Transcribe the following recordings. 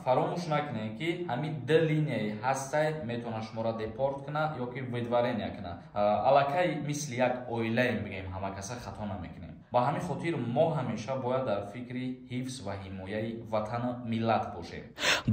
Фаромӯш накунед, ки ҳамин ду линияи ҳастай метавонад шуморо депорт кунад ё ки выдворения кунад. Аллакай мисли як оилаем, бигем, ҳама каса хато намекунем. Ба ҳамин хотир мо ҳамеша бояд дар фикри ҳифз ва ҳимояи ватану миллат бошем.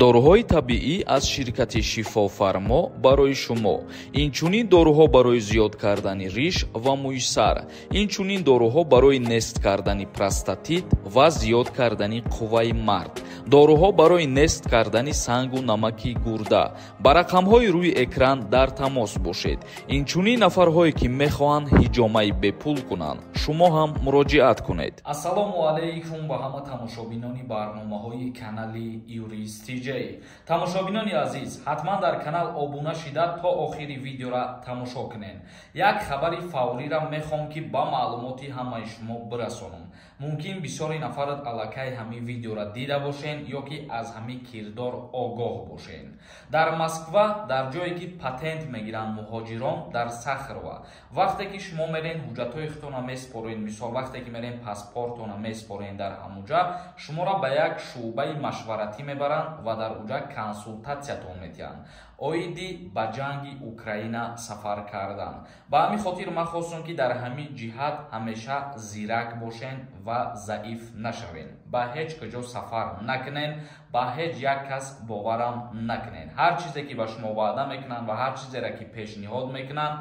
Доруҳои табиӣ аз ширкати Шифофармо барои шумо. Инчунин доруҳо барои зиёд кардани риш ва мӯи сар, инчунин доруҳо барои нест кардани простатит ва зиёд кардани қувваи мард, доруҳо барои нест кардани сангу намаки гурда. Ба рақамҳои рӯи экран дар тамос бошед. Инчунин нафарҳое, ки мехоҳанд ҳиҷомаи бепул кунанд, шумо ҳам муроҷиат кунед. Ассалому алайкум ба ҳама тамошобинони барномаҳои канали Юрист Тиҷей. Тамошобинони азиз, ҳатман дар канал обуна шида, то охири видеора тамошо кунед. Як хабари фаврира мехоҳам, ки ба маълумоти ҳамаи шумо бирасонам. Мумкин бисёри нафарат аллакай ҳамин видеора дида бошен ё ки аз ҳамин кирдор огоҳ бошен. Дар Москва, дар ҷое ки патент мегиранд муҳоҷирон, дар Сахарова, вақте ки шумо мерен, ҳуҷҷатҳои худтонро меспоред, мисол, вақте ки мерен, паспортонро меспорен, дар ҳамуҷа шуморо ба як шӯъбаи машваратӣ мебаранд ва дар уҷа консултатсиятон метиҳанд оиди ба ҷанги Украина сафар кардан. Ба ҳамин хотир ман хостам, ки дар ҳамин ҷиҳат ҳамеша зирак бошен ва заиф нашавен, ба ҳеҷ куҷо сафар накунен, ба ҳеҷ як кас боварам накунен. Ҳар чизе ки ба шумо ваъда мекунанд ва ҳар чизеро ки пешниҳод мекунанд,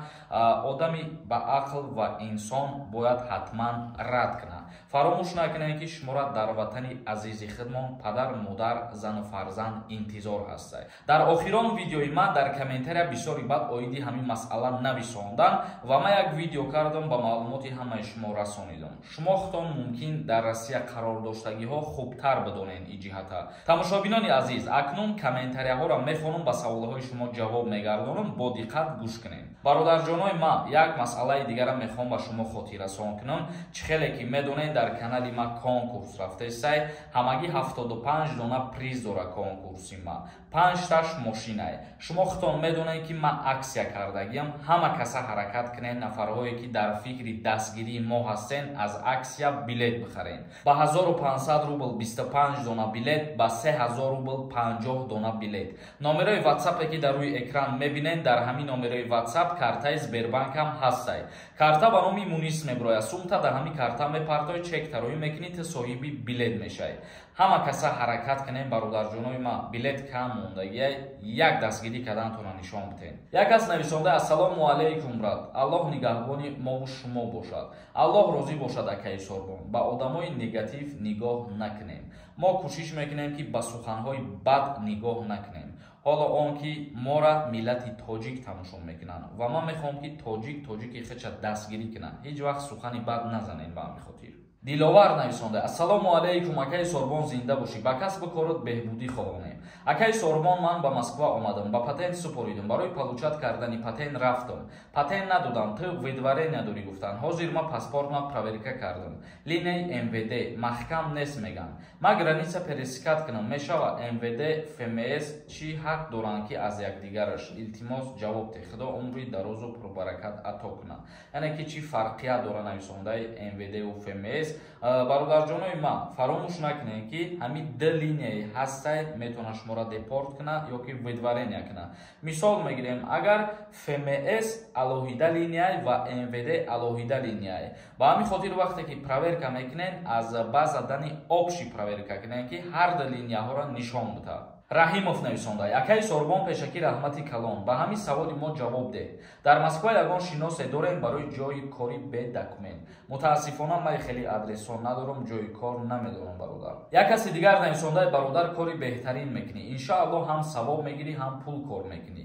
одами ба ақл ва инсон бояд ҳатман рад кунад. Фаромӯш накунед, ки шуморо дар ватани азизи худмон падар, модар, зану фарзанд интизор ҳастанд. Дар охирон видеои ман дар комментария бисёри бад оиди ҳамин масъала нависонданд ва ман як видео кардам, ба маълумоти ҳамаи шумо расонидам. Шумо худтон мумкин дар Россия қарор доштагиҳо хубтар бидонед ин ҷиҳата. Тамошобинони азиз, акнун комментарияҳоро мехонам, ба саволҳои шумо ҷавоб мегардонам. Бо диққат гӯш кунед. Бародарҷонои ман, як масъалаи дигарам мехоҳам ба шумо хотиррасон кунам. Чӣ хеле ки медонед, дар канали ма конкурс рафтесай. Ҳамагӣ 75 дона приз дора конкурси ма, панҷташ мошинае. Шумо худтон медонед, ки ман акция кардагиам. Ҳама каса ҳаракат кунед, нафарҳое ки дар фикри дастгирии мо ҳастен, аз акция билет бихарен. Ба 1500 рубл 25 дона билет, ба 3000 рубл 50 дона билет. Номерои ватсапе ки дар рӯи экран мебинед, дар ҳамин номерои ватсап картаи Сбербанкам ҳастай. Карта ба номи Мунис мебирояд. Сумта дар ҳамин карта мепартои, чек тароӣ мекунӣ, ту соҳиби билет мешавӣ. Ҳама каса ҳаракат кунем, бародарҷонои ман, билет кам мондагиай, як дастгирӣ кардантонро нишон бидиҳед. Як кас нависонда: «Ассалому алайкум, брат, Аллоҳ нигаҳбони мову шумо бошад, Аллоҳ розӣ бошад. Акаи Сорбон, ба одамои негатив нигоҳ накунем. Мо кӯшиш мекунем, ки ба суханҳои бад нигоҳ накунем, ҳоло он ки мора миллати тоҷик тамошо мекунанд ва ман мехоҳам, ки тоҷик тоҷики худша дастгирӣ кунад. Ҳеҷ вақт сухани бад назанем.» Ба ҳамин хотир Диловар нависонда: «Ассалому алайкум, акаи Сорбон, зинда бошӣ, ба касбу корот беҳбудӣ хоҳонем. Акаи Сорбон, ман ба Москва омадам, ба патент супоридам, барои получать кардани патент рафтам, патент надодам, ту выдворения дорӣ гуфтанд. Ҳозир ма паспортма проверка кардам, линияи МВД маҳкам нест меган. Ма граница пересекать кунам мешава? МВД, ФМС чӣ ҳақ доранд, ки аз якдигараш? Илтимос, ҷавоб деҳ, Худо умри дарозу пурбаракат ато кунад.» Яъне ки чӣ фарқият дора нависондаи МВДу ФМС? Бародарҷонои ман, фаромӯш накунед, ки ҳамин ду линияи ҳастай метавонад шуморо депорт кунад ё ки выдворения кунад. Мисол мегирем, агар ФМС алоҳида линияй ва МВД алоҳида линияй. Ба ҳамин хотир вақте ки проверка мекунед, аз база данных общий проверка кунед, ки ҳар ду линияҳоро нишон бидиҳад. Раҳимов нависонда: «Акаи Сорбон, пешакӣ раҳмати калон, ба ҳамин саволи мо ҷавоб деҳ. Дар Москва ягон шиносе дорем барои ҷои кори бе документ? Мутаассифона, ман хеле адресҳо надорам, ҷои кор намедонам, бародар.» Як каси дигар нависонда: «Бародар, кори беҳтарин мекунӣ, иншааллоҳ, ҳам савоб мегирӣ, ҳам пул кор мекунӣ.»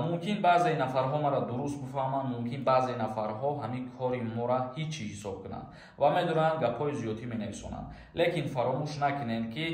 Мумкин баъзе нафарҳо маро дуруст бифаҳманд, мумкин баъзе нафарҳо ҳамин кори моро ҳичи ҳисоб кунанд ва медонанд, гапҳои зиёдӣ менависонанд, лекин фаромӯш накунед, ки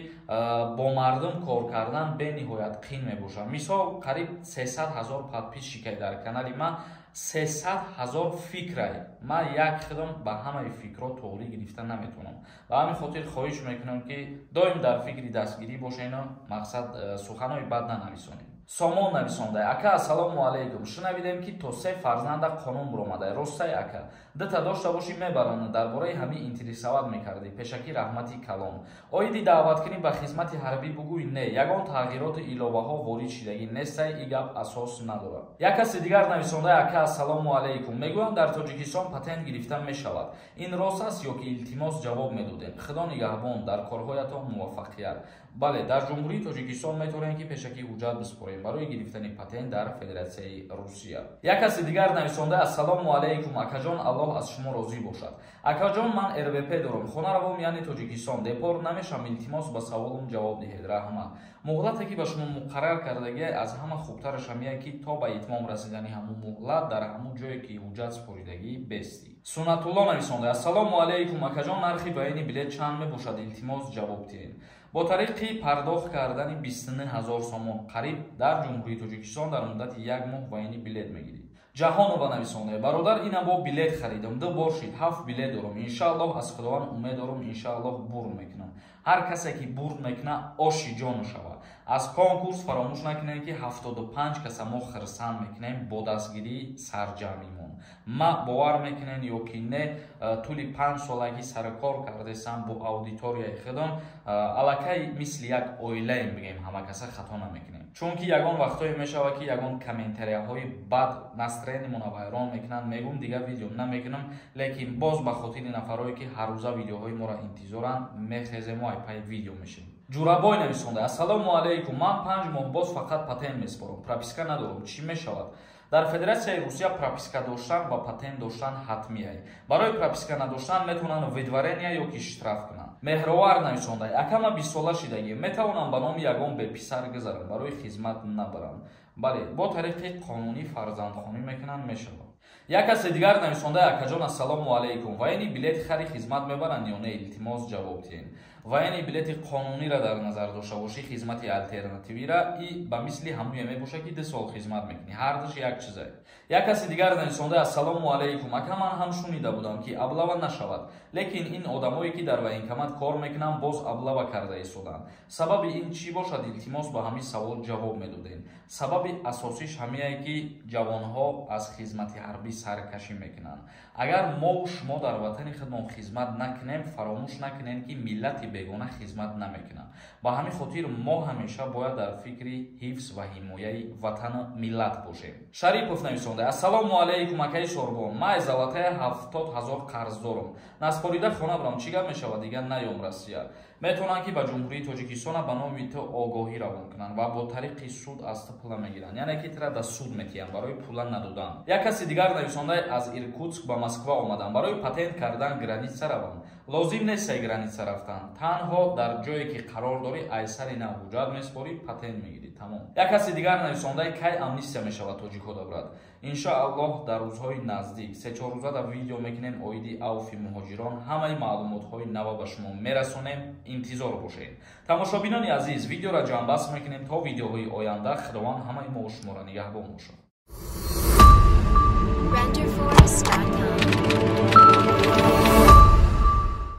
бо мардум кор кардан бениҳоят қин мебошад. Мисол, қариб 300 000 подписчикай дар канали ман, 300 000 фикрай. Ман як худам ба ҳамаи фикрҳо тоғрӣ гирифта наметавонам. Ба ҳамин хотир хоҳиш мекунам, ки доим дар фикри дастгирӣ бошену мақсад суханҳои бад нанависонед. Сомон нависонда: ака, ассалому алайкум, шунавидем, ки то се фарзанда қонун буромада, ростай, ака? Дута дошта бошӣ, мебаранд. Дар бораи ҳамин интересовать мекардӣ. Пешакӣ раҳмати калон. Оиди даъваткунӣ ба хизмати ҳарбӣ бугӯй. Не, ягон тағйироту иловаҳо ворид шидагӣ нестай, и гап асос надорад. Як каси дигар нависонда: ака, ассалому алайкум, мегӯянд, дар Тоҷикистон патент гирифта мешавад, ин рост аст ё ки? Илтимос, ҷавоб медодем. Худо нигаҳбон, дар корҳоятон муваффақият. Бале, дар Ҷумҳурии Тоҷикистон метавонем, ки пешакӣ ҳуҷҷат биспорем барои гирифтани патент дар Федератсияи Русия. Як каси дигар нависонда: ассалому алайкум, акаҷон, Аллоҳ аз шумо розӣ бошад. Акаҷон, ман РВП дорам, хона равом, яъне Тоҷикистон, депорт намешам? Илтимос, ба саволум ҷавоб диҳед, раҳмат. Муҳлате, ки ба шумо муқаррар кардагия, аз ҳама хубтараш ҳамия, ки то ба итмом расидани ҳамун муҳлат дар ҳамун ҷое, ки ҳуҷҷат супоридагӣ, бестӣ. Суннатулло нависонда: ассалому алайкум, акаҷон, нархи военный билет чанд мебошад? Илтимос, ҷавоб диҳед. Бо тариқи пардохт кардани 29 ҳазор сомон қариб дар Ҷумҳурии Тоҷикистон дар муддати як моҳ военный билет мегирӣ. Ҷаҳонова нависонда: бародар, ина бо билет харидам, ду бор шид, ҳафт билет дорам, иншааллоҳ, аз Худованд умед дорам, иншааллоҳ бурд мекунам. Ҳар касе ки бурд мекунад, оши ҷону шавад. Аз конкурс фаромӯш накунем, ки 75 каса мо хирсанд мекунем бо дастгирии сарҷамъимон. Ма бовар мекунем ё ки не, тӯли 5 солагӣ саркор кардесам бо аудиторияи худам, аллакай мисли як оилаем бигем, ҳама каса хато намекунем, чунки ягон вақтҳое мешавад, ки ягон комментарияҳои бад настроение мона вайрон мекунанд, мегӯм, дигар видео намекунам, лекин боз ба хотири нафарое, ки ҳаррӯза видеоҳои моро интизоранд, мехезему айпай видео мешем. Ҷурабой нависонда: ассалому алайкум, ман 5 моҳ боз фақат патент меспорам, прописка надорам, чӣ мешавад? Дар Федератсияи Русия прописка доштан ва патент доштан ҳатмияй. Барои прописка надоштан метавонанд выдворение ё ки штраф кунанд. Меҳровар нависонда: ака, ма 20-сола шидагӣ, метавонам ба номи ягон беписар гузарам, барои хизмат набарам? Бале, бо тариқи қонунӣ фарзандхонӣ мекунанд, мешавад. Як касе дигар нависонда: акаҷон, ассалому алайкум, военный билет хари хизмат мебаранд ё не? Илтимос, ҷавоб диҳед. Военный билети қонуниро дар назар дошта бошӣ, хизмати алтернативира и ба мисли ҳамуе мебошад, ки 2 сол хизмат мекунӣ, ҳардуш як чизе. Як каси дигар нависонда: ассалому алайкум, ака, ман ҳам шунида будам, ки облава нашавад, лекин ин одамое, ки дар военкомат кор мекунанд, боз облава карда истоданд, сабаби ин чӣ бошад? Илтимос, ба ҳамин савол ҷавоб медодем. Сабаби асосиш ҳамие, ки ҷавонҳо аз хизмати ҳарбӣ саркашӣ мекунанд. Агар мову шумо дар ватани худмон хизмат накунем, фаромӯш накунем, ки миллати бегона хизмат намекунад. Ба ҳамин хотир мо ҳамеша бояд дар фикри ҳифз ва ҳимояи ватану миллат бошем. Шарипов нависонда: ассалому алайкум, акаи Шорбон, ман аз Золотая 70 000 қарз дорам, наспорида хона бурам, чӣ гап мешавад? Дигар наём Россия? Метавонанд, ки ба Ҷумҳурии Тоҷикистона ба номи ту огоҳӣ равон кунанд ва бо тариқи суд аз ту пула мегиранд, яъне ки тира да суд метиҳанд барои пула надодан. Як каси дигар нависонда: аз Иркутск ба Москва омадам, барои патент кардан граница равам? Лозим нест граница рафтан, танҳо дар ҷое, ки қарор дорӣ, айсари нав ҳуҷҷат меспорӣ, патент мегирӣ, тамом. Як каси дигар нависондаи: кай амнистия мешавад тоҷикҳо дабрад? Иншоаллоҳ, дар рӯзҳои наздик, 3-4 рӯза дар видео мекунем оиди авфи муҳоҷирон, ҳамаи маълумотҳои нава ба шумо мерасонем, интизор бошед. Тамошобинони азиз, видеоро ҷамъбаст мекунем. То видеоҳои оянда Худованд ҳамаи мо шуморо нигаҳбон бошад. Renderforest.com.